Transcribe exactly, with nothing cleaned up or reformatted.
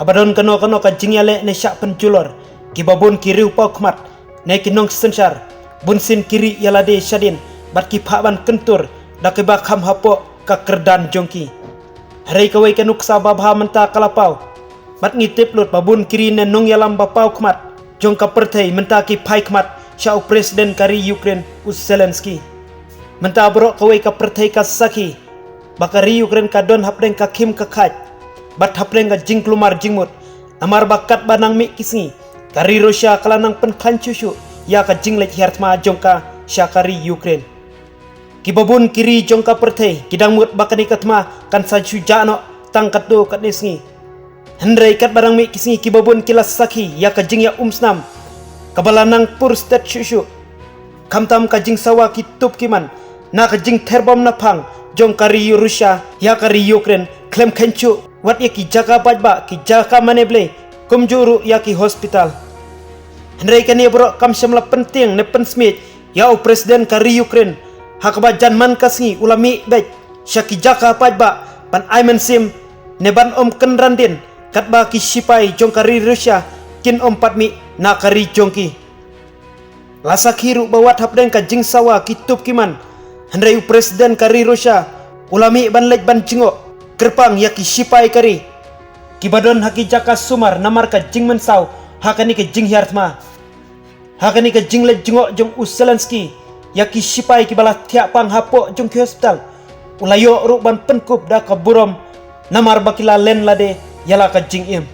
Haba don kano kano ka jingïaleh ne shah pynjulor, kiba bun ki riewpawkhmat ne ki nongsynshar bunsien ki ri ïalade shadien bad ki phah ban kyntur da kiba kham hapoh ka kyrdan jong ki. Hynrei kawei ka nuksa babha mynta ka la paw, bad ngi tip lut ba bun ki ri ne nongïalam bapawkhmat jong ka pyrthei mynta ki phai khmat sha u President ka ri Ukraine, u Zelensky. Mynta baroh kawei ka pyrthei ka sakhi ba ka ri Ukraine ka don hapdeng ka khim ka khait bad hapdeng ka jingkulmar jingmut, namar ba katba nang mih ki sngi, ka ri Russia ka la nang pynkhlaiñ shuh shuh ïa ka jingleit hiar thma jong ka sha ka ri Ukraine. Kiba bun ki ri jong ka pyrthei ki dang mut ba kane ka thma kan sa shu jah noh tang katto katne sngi. Hynrei katba dang mih ki sngi, kiba bun ki la sakhi ïa ka jingïaumsnam kaba la nang pur stet shuh shuh. Khamtam ka jingsawa ki tup ki man na ka jingther bom naphang jong ka ri Russia ïa ka ri Ukraine khlem kheiñ shuh wat ïa ki jaka paidbah, ki jaka mane blei, kumjuh ruh ïa ki hospital. Hynrei kane baroh kam shym la pyntieng ne pynsmiej ïa u President ka ri Ukraine, ha kaba jan man ka sngi u la mih beit sha ki jaka paidbah ban ai mynsiem ne ban ym kynran dien katba ki shipai jong ka ri Russia kin ym pat mih na ka ri jong ki. La sakhi ruh ba wat hapdeng ka jingsawa ki tup ki man, hynrei u President ka ri Russia u la mih ban leit ban jngoh kyrpang ïa ki shipai ka ri kiba don ha ki jaka sumar namar ka jingmynsaw ha kane ka jinghiar thma. Ha kane ka jingleit jngoh jong u Zelensky ïa ki shipai kiba la thiah pang hapoh jong ki hospital, u la ïoh ruh ban pynkup da ka burom namar ba ki la len lade ïa la ka jingim.